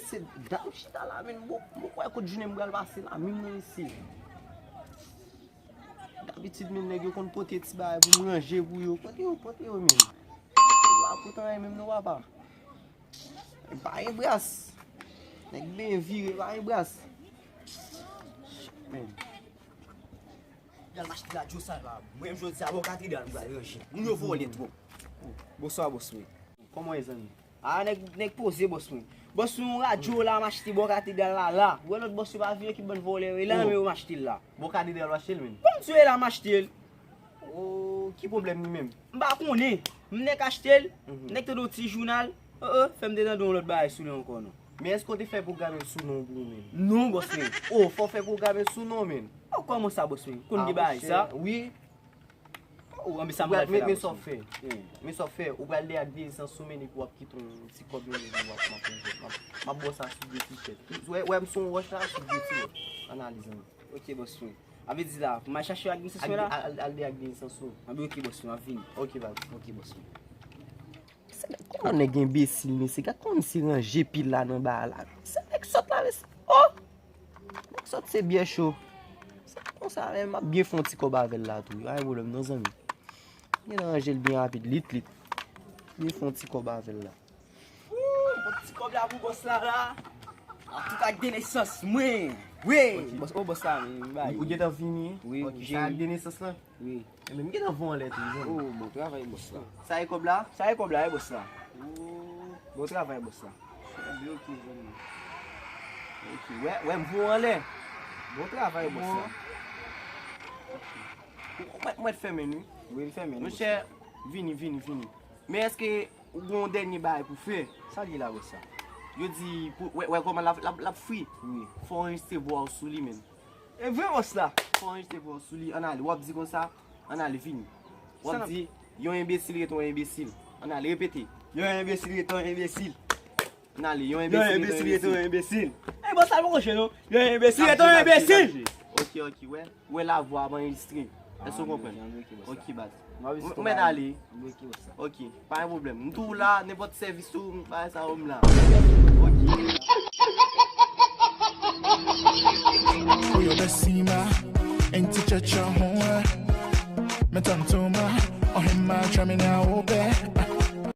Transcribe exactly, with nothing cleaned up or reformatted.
Se dam chita la, men, bon, bon, kwè kout jounen m pral pase la, menm nan isi. Dabitid, men, nèg yo konn pote ti bagay pou m ranje pou yo. Kote yo pote yo, men? Yo pa pote anyen menm non, papa. Pa gen bras. Nèg byen vire, pa gen bras. Men. Al mache radyo sa la. Mwen menm jodi a bò katedral m pral ranje. Moun yo vòlè twòp. Bonswa, bòs mwen. Kòman w ye, zanmi? Ah, nèg, nèg poze, bòs mwen. Bòs mwen, yon radyo la, m achte bò katedral la, la. Ou wè lòt bòs yo pa vin, ki bann vòlè yo ye la, men yo m achte l la. Bò katedral w achte l, menm? Kòm si w ye la, m achte l. Oh, ki pwoblèm li menm? M pa konnen. M nèk achte l, nèk tande yon ti jounal. Oh, oh, fè m te tande yon lòt bagay sou li ankò, non. Men èske w te fè pwograme l sou non pou ou menm? Non, bòs mwen. Oh, fò w fè pwograme l sou non, menm. Oh, kòman sa, bòs mwen? Konn gen bagay sa? Wi. Oh, anben sa m pral fè la, bòs mwen. Men sa w fè. Men sa w fè. Ou pral dèyè ak dezisans ou, men epi w ap kite yon ti kòb yo, epi w ap, m ap, m ap, m ap ba w sa sou de ti tèt. Wè, wè m se yon wòch la, sou de ti wòch. Analize, zanmi. Ok, bòs mwen. A vle di la, pou m al chache administrasyon la? Al, al, al de ak de sans ou. Anben, ok, bòs mwen, m ap vini. Ok, baz. Ok, bòs mwen. Se nèg, kòman nèg enbesil, mesye? Gad kòman misye ranje pil la nan ba la. Se nèg sòt la, mesye. Oh! Nèg sòt se byè cho. Se konsa, men m ap byen fè yon ti kòb avè l la tou. Pa gen pwoblèm non, zanmi. M gentan ranje l byen rapid, lit, lit. Byen fè yon ti kòb avè l la. Wouy, bon ti kòb la pou bòs la la. Antouka, ak de nesans mwen. Wi. Ok. Bòs, oh, bòs la, m bay. Ou gentan vini? Wi, ok, sa ak de nesans lan? Wi. Enben, m gentan voye anlè tou, zanmi. Oh, bon travay, bòs la. Sa e kòb la? Sa e kòb la, wi, bòs la. Oh. Bon travay, bòs la. Enben, ok, zanmi. Ok, wè, wè, m voye anlè. Bon travay, bòs la. Ok. Ou, ou mèt, ou mèt fèmen, wi. Wi, m fèmen, bòs la. Monchè, vini, vini, vini. Men èske ou gen yon dènye bagay pou fè? Sa l ye la, bòs la? Yo di, pou, wè, wè kòman l ap, l ap, l ap fri? Wi. Fò w anrejistre vwa w sou li, menm. E vre, bòs la? Fò w anrejistre vwa w sou li. Ann ale, w ap di konsa, ann ale, vini. W ap di, yon enbesil rete yon enbesil. Ann ale, repete. Yon enbesil rete yon enbesil. Ann ale, yon enbesil rete yon enbesil. Ey, bòs la, poko jwe, non. Yon enbesil rete yon enbesil. Ok, ok, wè. Wè lavwa ap anrejistre. Èske w konprann? Ok, baz. Ou mèt ale. Ok, pa gen pwoblèm. M toujou la, nenpòt sèvis ou, bagay sa yo m la. Ok.